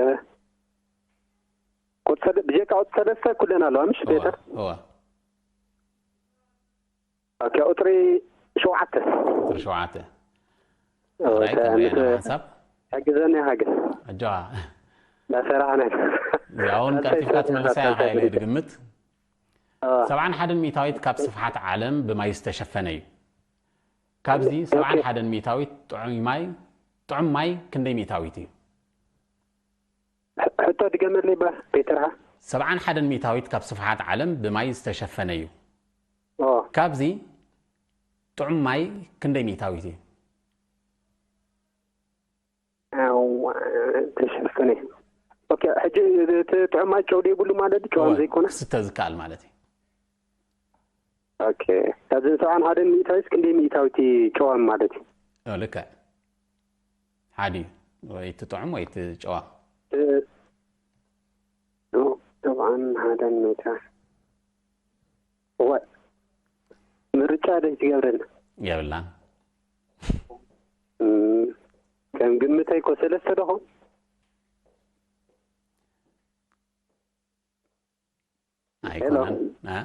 ቁፅሪ ብጀካ ቁፅሪ ሰለስተ ኩለን ኣለዋ ምሽ ቤተር እወ ኦኬ ቁፅሪ ሸውዓተ ቁፅሪ ሸውዓተ ራይ ክንሪኣ ኢና ብሓንሳብ ሕግዘኒ ሃገር ኣጆዋ ዳሰራሕነ እዚኣ እውን ቀልጢፍካ ትመልሳ ኢኻ ኢለ ድግምት ሰብዓን ሓደን ሚእታዊት ካብ ስፍሓት ዓለም ብማይ ዝተሸፈነ እዩ። ካብዚ ሰብዓን ሓደን ሚእታዊት ጥዑይ ማይ፣ ጥዑም ማይ ክንደይ ሚእታዊት እዩ? ሕቶ ድገመለይ ባ ቤተርሃ። ሰብዓን ሓደን ሚእታዊት ካብ ስፍሓት ዓለም ብማይ ዝተሸፈነ እዩ። ኦ ካብዚ ጥዑም ማይ ክንደይ ሚእታዊት እዩ? ኣዋ፣ ተሸፈነ። ኦኬ፣ ሕጂ እቲ ጥዑም ማይ ጨው ዘይብሉ ማለት እዩ፣ ጨዋም ዘይኮነ? ክስተ ዝከኣል ማለት እዩ። ኦኬ፣ ካብዚ ሰብዓን ሓደን ሚእታዊት ክንደይ ሚእታዊት እዩ ጨዋም ማለት እዩ? ኦ፣ ልክዕ። ሓዲ ወይ እቲ ጥዑም ወይ እቲ ጨዋም። እ፣ ኦ፣ ሰብዓን ሓደን ሚእታ። እዋ፣ ምርጫ ዶ ትገብረና? የብላን። እም፣ ከም ግምተይ እኮ ሰለስተ ዶ ኾን? ኣይኮነን። እ?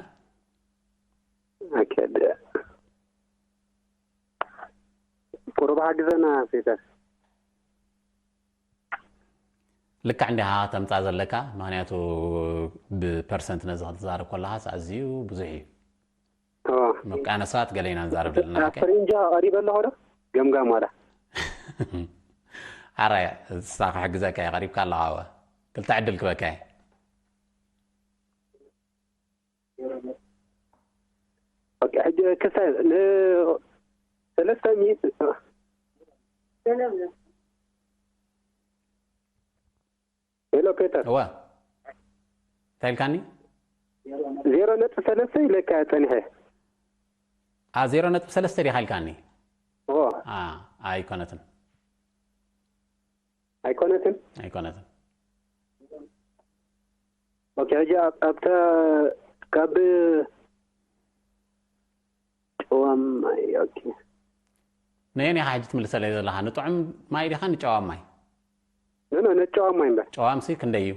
ኦኬ፣ ደ-፣ ቁሩብ ሓግዘና ፊተር። ልክዕ እንዲኻ ተምጻ ዘለካ፣ ምኽንያቱ ብፐርሰንት ነዚ ክትዛረብ ከለኻስ ኣዝዩ ብዙሕ እዩ። ኦ፣ መቃነሳት ገለ ኢና ንዛረብ ዘለና። ኣብ ፈረንጂ ቀሪበ ኣለኹ ዶ? ገምጋም ዋላ? ኣራይ፣ እሳ ክሕግዘካ እየ፣ ቀሪብካ ኣለኻ። እወ። ክልተ ዕድል ክበካ እየ። ኦኬ፣ ሕጂ ክሳብ ን-፣ ሰለስተ ሚእቲ። ሄሎ ፔተር። እወ። እንታይ ኢልካኒ? ዜሮ ነጥቢ ሰለስተ ኢለካ ጸኒሐ። ኣ፣ ዜሮ ነጥቢ ሰለስተ ዲኻ ኢልካኒ? እዎ። ኣ፣ ኣይኮነትን። ኣይኮነትን? ኣይኮነትን። ኦኬ፣ ሕጂ ኣብ-፣ ኣብታ ካብ ጨዋም ማይ፣ ኦኬ። ነየን ኢኻ ሕጂ ትምልሰለይ ዘለኻ? ንጥዑም ማይ ዲኻ ንጨዋም ማይ? ኖ፣ ኖ፣ ንጨዋም ማይ እምበር። ጨዋም ሲ ክንደይ እዩ?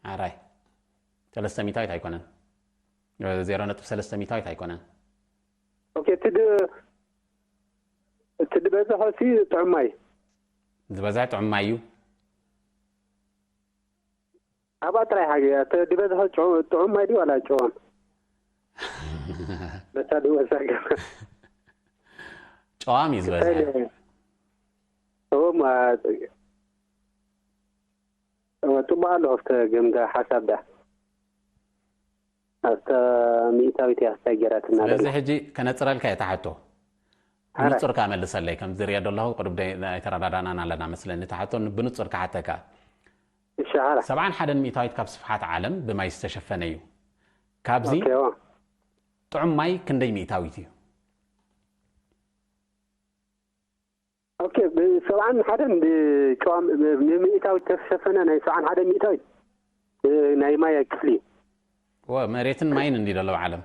ኣራይ። ሰለስተ ሚእታዊት ኣይኮነን። ዜሮ ነጥቢ ሰለስተ ሚእታዊት ኣይኮነን። ኦኬ፣ እቲ ድ-፣ እቲ ዝበዝሖ ሲ ጥዑም ማይ። ዝበዝሐ ጥዑም ማይ እዩ። ኣብኣ ጥራይ ሓቂ፣ እቲ ዝበዝሖ ጭዑ-፣ ጥዑም ማይ ድዩ ዋላ ጨዋም? በታ ድወሳገ። ጨዋም እዩ ዝበዝሐ። እዎ፣ ማ-፣ እዎ፣ ጽቡቕ ኣሎ፣ ኣብተ ገምጋ ሓሳብ ዳ። ኣብተ ሚእታዊት እያ፣ እንታይ ገይራትና ስለዚ ደላ? ሕጂ ከነጽረልካ እየ፣ እታ ሕቶ። ሓራ። ብንጹር ከኣ መልሰለይ፣ ከም ዝሪኦ ዘለኹ ቅሩብ ደይ-፣ ኣይተረዳዳእናን ኣለና መስለኒ። እታ ሕቶ ብንጹር ክሓተካ። እሺ፣ ሓራ። ሰብዓን ሓደን ሚእታዊት ካብ ስፍሓት ዓለም ብማይ ዝተሸፈነ እዩ። ካብዚ ኦኬ፣ እዎ። ጥዑም ማይ ክንደይ ሚእታዊት እዩ? ኦኬ፣ ብሰብዓን ሓደን ብጨዋም፣ ብሚእታዊት ዝተሸፈነ ናይ ሰብዓን ሓደን ሚእታዊት፣ እ፣ ናይ ማይ ክፍሊ። እወ፣ መሬትን ማይን እንዲ ዘለዉ ዓለም።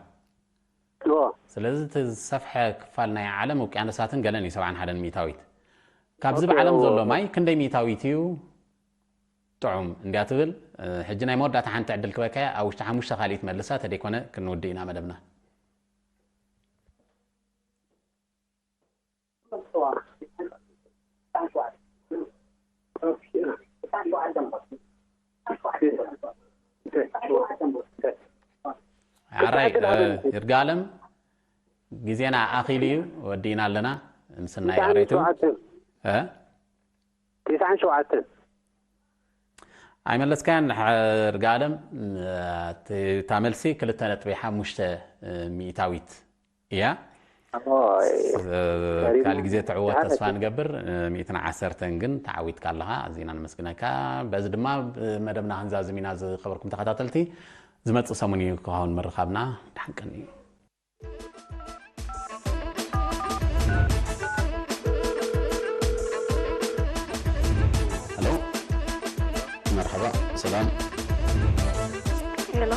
እዎ። ስለዚ እቲ ዝሰፍሐ ክፋል ናይ ዓለም ውቅያኖሳትን ገለን እዩ፣ ሰብዓን ሓደን ሚእታዊት። ካብዚ ኦኬ፣ ብዓለም እዎ። ዘሎ ማይ ክንደይ ሚእታዊት እዩ ጥዑም እንድያ ትብል? እ፣ ሕጂ ናይ መወዳእታ ሓንቲ ዕድል ክበካ እያ፣ ኣብ ውሽጢ ሓሙሽተ ካልኢት መልሳ፣ ተደይኮነ ክንውድእ ኢና መደብና። ኣራይ፣ እ፣ ይርጋለም፣ ግዜና ኣኺሉ እዩ፣ ወዲእና ኣለና። ምስናይ ትስዓን ኣሬቱ። ሸውዓተን። እ? ትስዓን ሸውዓተን። ኣይመለስካያን፣ ይርጋለም፣ እ፣ እታ መልሲ ክልተ ነጥቢ ሓሙሽተ ሚእታዊት እያ። ኦይ፣ ስ-፣ ካልእ ግዜ ትዕወት ተስፋ ንገብር። ሚእትን ዓሰርተን ግን ተዓዊትካ ኣለኻ፣ ኣዚና ነመስግነካ። በዚ ድማ መደብና ክንዛዝም ኢና። ዝኸበርኩም ተኸታተልቲ፣ ዝመጽእ ሰሙን እዩ ክኸውን ምርኻብና። ደሓን ቀንዩ። ሄሎ፣ መርሓባ፣ ሰላም። ሄሎ።